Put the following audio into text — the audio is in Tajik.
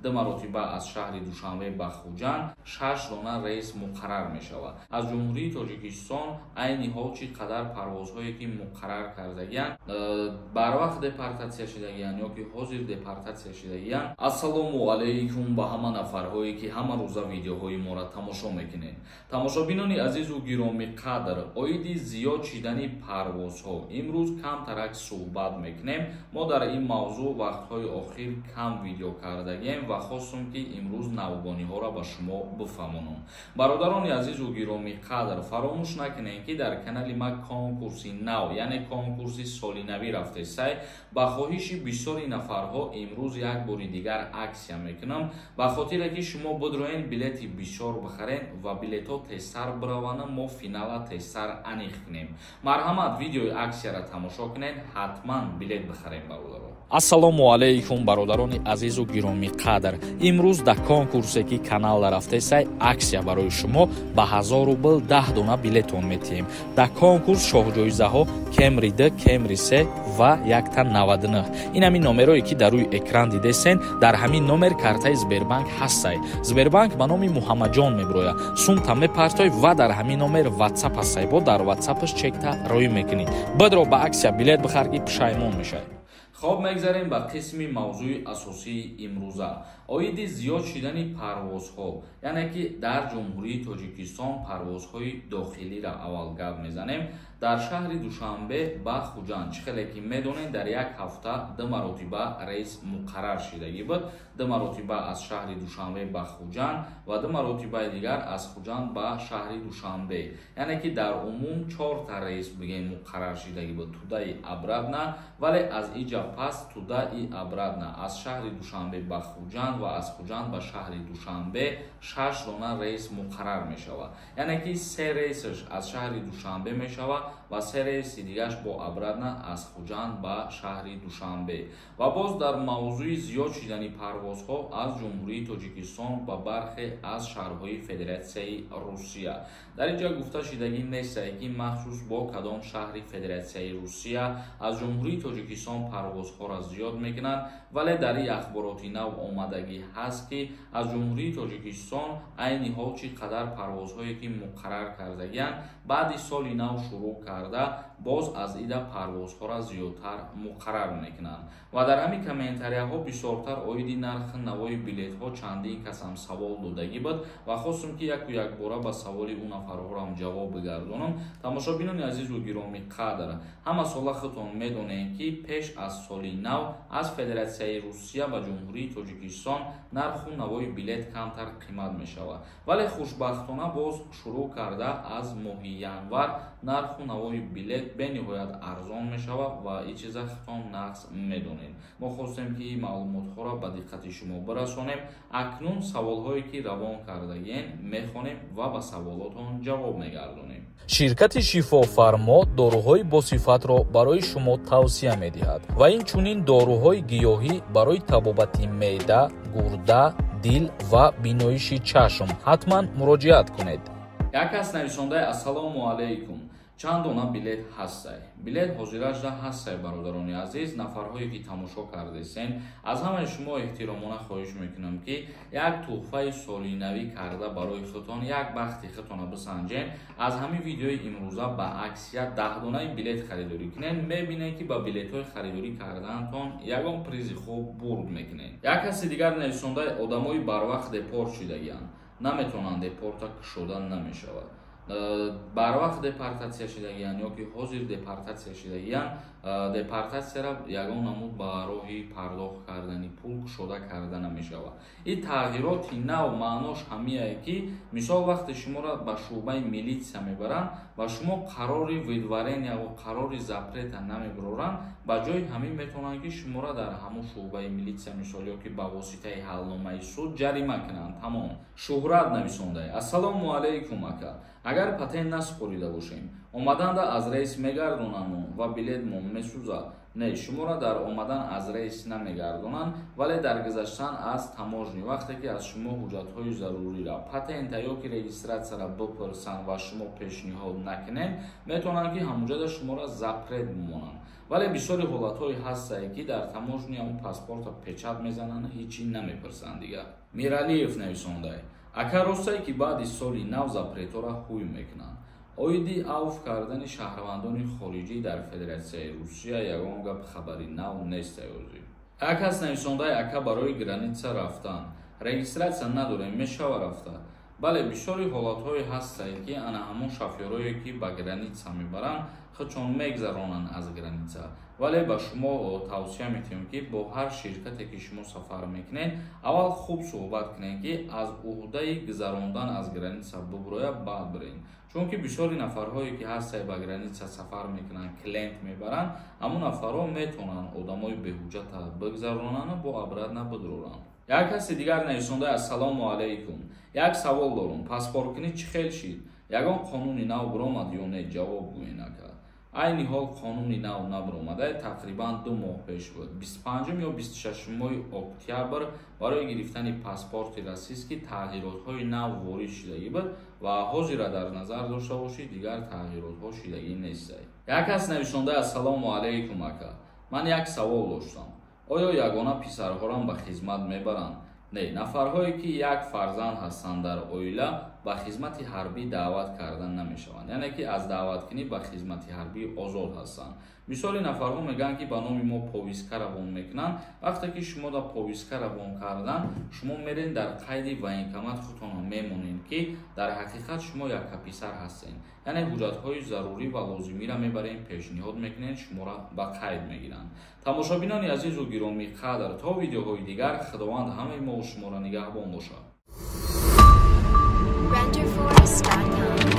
Ду маротиба аз шаҳри Душанбе ба Хуҷанд шаш дона рейс муқаррар мешавад. Аз Ҷумҳурии Тоҷикистон айни ҳол чӣ қадар парвозҳое ки муқаррар кардагиянд, барвақт депортатсия шудагиянд ё ки ҳозир депортатсия шудагиянд. Ассалому алайкум ба ҳама нафарҳое ки ҳама рӯза видеоҳои моро тамошо мекунед. Тамошобинони азизу гиромӣ қадр, оиди зиёд шидани парвозҳо имрӯз камтарак суҳбат мекунем. Мо дар ин мавзӯъ вақтҳои охир кам видео кардагием ва хостум ки имрӯз навгониҳоро ба шумо бифаҳмонам. Бародарони азизу гиромӣ қадр, фаромӯш накунед ки дар канали ма конкурси нав, яъне конкурси солинавӣ рафтесай. Ба хоҳиши бисёри нафарҳо имрӯз як бори дигар аксия мекунам, ба хотире ки шумо бидроен билети бисёр бихарен ва билетҳо тезтар бираванд, мо финала тезтар аниқ кунем. Марҳамат, видеои аксияро тамошо кунед, ҳатман билет бихарем, бародаро. Ассалому алайкум, бародарони азизу гиромӣ қадр. Имрӯз дар конкурсе ки каналда рафтесай, аксия барои шумо ба 1000 рубл 10 дона билетон метиҳем. Дар конкурс шоҳҷоизаҳо Кемри 2, Кемри 3 ва якта 99. Ин ҳамин номерое ки дар рӯи экран дидесен, дар ҳамин номер картаи Сбербанк ҳастай. Сбербанк ба номи Муҳаммадҷон мебирояд. Сумта мепартой ва дар ҳамин номер WhatsApp ҳастай, бо дар WhatsAppаш чекта роӣ мекунӣ. Бидро ба аксия билет бихар ки пушаймон мешавӣ. Хоб, мегзарем ба қисми мавзӯи асосии имрӯза, оиди зиёд шидани парвозҳо, яъне ки дар Ҷумҳурии Тоҷикистон парвозҳои дохилиро аввал гап мезанем. Дар шаҳри Душанбе ба Хуҷанд, чӣ хеле ки медонед, дар як ҳафта ду маротиба рейс муқаррар шидагӣ буд. Ду маротиба аз шаҳри Душанбе ба Хуҷанд ва ду маротибаи дигар аз Хуҷанд ба шаҳри Душанбе, яъне ки дар умум чорта рейс бигем муқаррар шидагӣ буд, туда и обратно. Вале аз иҷа пас туда и обратно аз шаҳри Душанбе ба Хуҷанд ва аз Хуҷанд ба шаҳри Душанбе шаш дона рейс муқаррар мешавад, яъне ки се рейсаш аз шаҳри Душанбе мешавад ва се рейси дигаш бо обратно аз Хуҷанд ба шаҳри Душанбе. Ва боз дар мавзӯи зиёд шидани парвозҳо аз Ҷумҳурии Тоҷикистон ба бархе аз шаҳрҳои Федератсияи Русия, дар ин ҷо гуфта шидагӣ нестае ки махсус бо кадом шаҳри Федератсияи Русия аз Ҷумҳурии Тоҷикистон парвозҳоро зиёд мекунанд, вале дар ин ахбороти нав омадагӣ ҳаст ки аз Ҷумҳурии Тоҷикистон айни ҳол чӣ қадар парвозҳое ки муқаррар кардагиянд, баъди соли нав шурӯъ карда боз аз ида парвозҳоро зиёдтар муқаррар мекунанд. Ва дар ҳамин комментарияҳо бисёртар оиди нархи навои билетҳо чандин касам савол додагӣ буд ва хостум ки яку якбора ба саволи ӯ нафарҳоам ҷавоб бигардонам. Тамошобинони азизу гиромӣ қадр, ҳама сола худтон медонед ки пеш аз соли нав аз Федератсияи Русия ба Ҷумҳурии Тоҷикистон нарху навои билет камтар қимат мешавад, вале хушбахтона боз шурӯъ карда аз моҳи январ нарху навои билет бениҳоят арзон мешавад ва ин чиза худтон нағз медонед. Мо хостем ки ин маълумотҳоро ба диққати шумо бирасонем. Акнун саволҳое ки равон кардагиен мехонем ва ба саволотон ҷавоб мегардонем. Ширкати Шифофармо доруҳои босифатро барои шумо тавсия медиҳад ва инчунин доруҳои гиёҳӣ барои табобати меъда, гурда, дил ва биноиши чашм. Ҳатман муроҷиат кунед. Як кас нависондаи: ассалому алайкум, чанд дона билет ҳастай? Билет ҳозиражда ҳастай. Бародарони азиз, нафарҳое ки тамошо кардесен, аз ҳамаи шумо эҳтиромона хоҳиш мекунам ки як тӯҳфаи солинавӣ карда барои худтон, як бахти худтона бисанҷен. Аз ҳамин видеои имрӯза ба аксия 10 донаи билет харидорӣ кунед, мебинед ки ба билетҳои харидорӣ кардаантон ягон призи хуб бурд мекунед. Як каси дигар нависондаи: одамои барвақт депорт шудагианд, наметавонанд, депорта кушода намешавад. Барвақт депортатсия шудагиянд ё ки ҳозир депортатсия шудагиянд, депортатсияро ягон намуд ба роҳи пардохт кардани пул кушода карда намешавад. Ин тағйироти нав маънош ҳамияе ки мисол вақте шуморо ба шӯъбаи милитсия мебаранд ва шумо қарори выдворения ва қарори запрета намебароранд, ба ҷои ҳамин метавонанд ки шуморо дар ҳамон шӯъбаи милитсия мисол ё ки ба воситаи ҳалномаи суд ҷарима кунанд. Тамом. Шӯҳрат нависондаи: ассалому алайкум, ака, агар патент насупорида бошем, омаданда аз рейс мегардонанд ва билетмон месӯзад. Не, шуморо дар омадан аз рейс намегардонанд, вале дар гузаштан аз таможня, вақте ки аз шумо ҳуҷҷатҳои зарурира, патента ё ки регистрация ра бипурсанд ва шумо пешниҳод накунед, метавонанд, ки ҳамунҷода шуморо запрет бимонанд. Вале бисёри ҳолатҳое ҳастае, ки дар таможня ҳамун паспорта печать мезананд, ҳечи намепурсанд дигар. Миралиев нависондай: «Ака, ростае, ки баъди соли нав запрет ҳоро ҳуй мекунанд? Оиди авф кардани шаҳрвандони хориҷӣ дар Федератсияи Русия ягон гап хабари нав нест озӣ?» Як кас нависондай: «Ака, барои граница рафтан регистрация надорем, мешава рафта?» Бале, бисёри ҳолатҳое ҳастае, ки ана ҳамон шофёрое, ки ба граница мебаранд, худшон мегзаронанд аз граница. Вале ба шумо тавсия метиҳем, ки бо ҳар ширкате, ки шумо сафар мекунед, аввал хуб суҳбат кунед, ки аз уҳдаи гузарондан аз граница бубурояд, баъд биред. Чунки бисёри нафарҳое, ки ҳастае, ба граница сафар мекунанд, клиент мебаранд, ҳамон нафарҳо метавонанд одамои беҳуҷҷата бигзаронанд, бо обратно бидуроранд. Як каси дигар нависонда: «Ассалому алайкум, як савол дорум. Паспорткунӣ чӣ хел шид? Ягон қонуни нав биромад ё не? Ҷавоб гӯед, ака». Айни ҳол қонуни нав набиромада. Тақрибан 2 моҳ пеш буд, 25 ё 26 октябр, барои гирифтани паспорти российский тағйиротҳои нав ворид шудагӣ буд ва ҳозира дар назар дошта бошед, дигар тағйиротҳо шудагӣ нестад. Як кас нависонда: «Ассалому алайкум, ака, ман як савол доштам. Оё ягона писарҳорам ба хизмат мебаранд?» Не, нафарҳое, ки як фарзанд ҳастанд дар оила, ба хизмати ҳарбӣ даъват карда намешаванд, яъне ки аз даъваткунӣ ба хизмати ҳарбӣ озод ҳастанд. Бисёри нафарҳо мегӯянд, ки ба номи мо повестка равон мекунанд. Вақте ки шумо да повестка равон кардан, шумо мерен, дар қайди военкомат худтонро мемонед, ки дар ҳақиқат шумо яккаписар ҳастед, яъне ҳуҷҷатҳои зарурӣ ва лозимиро мебарем, пешниҳод мекунед, шуморо ба қайд мегиранд. Тамошобинони азизу гиромӣ қадр, то видеоҳои дигар Худованд ҳамаи мову шуморо нигаҳбон бошад. Renderforest.com.